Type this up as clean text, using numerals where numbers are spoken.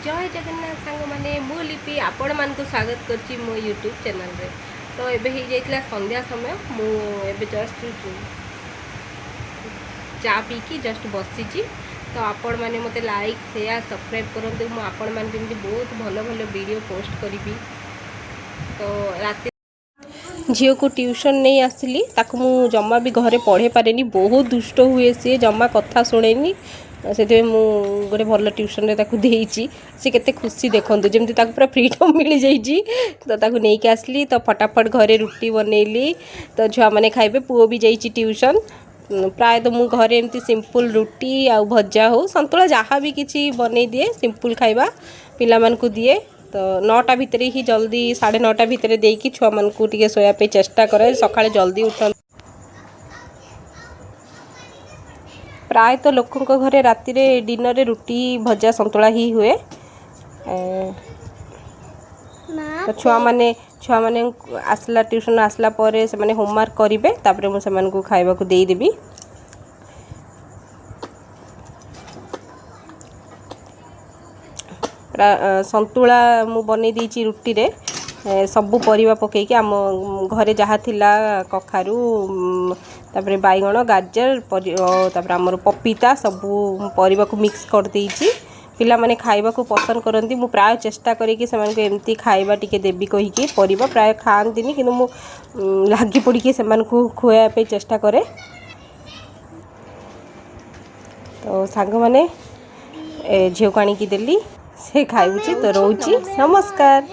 ଜୟ ଜଗନ୍ନାଥ ସାଙ୍ଗମାନେ, ମୁଁ ଲିପି ଆପଣମାନଙ୍କୁ ସ୍ୱାଗତ କରୁଛି ମୋ ୟୁଟ୍ୟୁବ୍ ଚ୍ୟାନେଲରେ। ତ ଏବେ ହେଇଯାଇଥିଲା ସନ୍ଧ୍ୟା ସମୟ। ମୁଁ ଏବେ ଜଷ୍ଟ ଚା ପିଇକି ଜଷ୍ଟ ବସିଛି। ତ ଆପଣମାନେ ମୋତେ ଲାଇକ୍, ସେୟାର, ସବସ୍କ୍ରାଇବ୍ କରନ୍ତୁ। ମୁଁ ଆପଣମାନେ ଯେମିତି ବହୁତ ଭଲ ଭଲ ଭିଡ଼ିଓ ପୋଷ୍ଟ କରିବି। ତ ରାତି ଝିଅକୁ ଟ୍ୟୁସନ୍ ନେଇ ଆସିଲି। ତାକୁ ମୁଁ ଜମା ବି ଘରେ ପଢ଼େଇ ପାରେନି। ବହୁତ ଦୁଷ୍ଟ ହୁଏ ସିଏ, ଜମା କଥା ଶୁଣେନି। ସେଥିପାଇଁ ମୁଁ ଗୋଟେ ଭଲ ଟ୍ୟୁସନ୍ରେ ତାକୁ ଦେଇଛି। ସେ କେତେ ଖୁସି ଦେଖନ୍ତୁ, ଯେମିତି ତାକୁ ପୁରା ଫ୍ରିଡ଼ମ୍ ମିଳିଯାଇଛି। ତ ତାକୁ ନେଇକି ଆସିଲି, ତ ଫଟାଫଟ ଘରେ ରୁଟି ବନେଇଲି। ତ ଛୁଆମାନେ ଖାଇବେ, ପୁଅ ବି ଯାଇଛି ଟ୍ୟୁସନ୍। ପ୍ରାୟତଃ ମୁଁ ଘରେ ଏମିତି ସିମ୍ପଲ୍ ରୁଟି ଆଉ ଭଜା ହଉ, ସନ୍ତୁଳା, ଯାହା ବି କିଛି ବନେଇ ଦିଏ, ସିମ୍ପଲ୍ ଖାଇବା ପିଲାମାନଙ୍କୁ ଦିଏ। ତ 9ଟା ଭିତରେ ହିଁ, ଜଲ୍ଦି 9:30 ଭିତରେ ଦେଇକି ଛୁଆମାନଙ୍କୁ ଟିକେ ଶୋଇବା ପାଇଁ ଚେଷ୍ଟା କରେ, ସକାଳେ ଜଲ୍ଦି ଉଠନ୍ତି। ପ୍ରାୟତଃ ଲୋକଙ୍କ ଘରେ ରାତିରେ ଡିନରରେ ରୁଟି, ଭଜା, ସନ୍ତୁଳା ହିଁ ହୁଏ। ତ ଛୁଆମାନେ ଆସିଲା, ଟ୍ୟୁସନ୍ ଆସିଲା ପରେ ସେମାନେ ହୋମୱାର୍କ କରିବେ, ତାପରେ ମୁଁ ସେମାନଙ୍କୁ ଖାଇବାକୁ ଦେଇଦେବି। ସନ୍ତୁଳା ମୁଁ ବନେଇ ଦେଇଛି ରୁଟିରେ ସବୁ ପରିବା ପକେଇକି। ଆମ ଘରେ ଯାହା ଥିଲା, କଖାରୁ, ତାପରେ ବାଇଗଣ, ଗାଜର, ତାପରେ ଆମର ପପିତା, ସବୁ ପରିବାକୁ ମିକ୍ସ କରିଦେଇଛି। ପିଲାମାନେ ଖାଇବାକୁ ପସନ୍ଦ କରନ୍ତି। ମୁଁ ପ୍ରାୟ ଚେଷ୍ଟା କରିକି ସେମାନଙ୍କୁ ଏମିତି ଖାଇବା ଟିକେ ଦେବି କହିକି। ପରିବା ପ୍ରାୟ ଖାଆନ୍ତିନି, କିନ୍ତୁ ମୁଁ ଲାଗି ପଡ଼ିକି ସେମାନଙ୍କୁ ଖୁଆଇବା ପାଇଁ ଚେଷ୍ଟା କରେ। ତ ସାଙ୍ଗମାନେ, ଝିଅକୁ ଆଣିକି ଦେଲି, ସେ ଖାଉଛି। ତ ରହୁଛି, ନମସ୍କାର।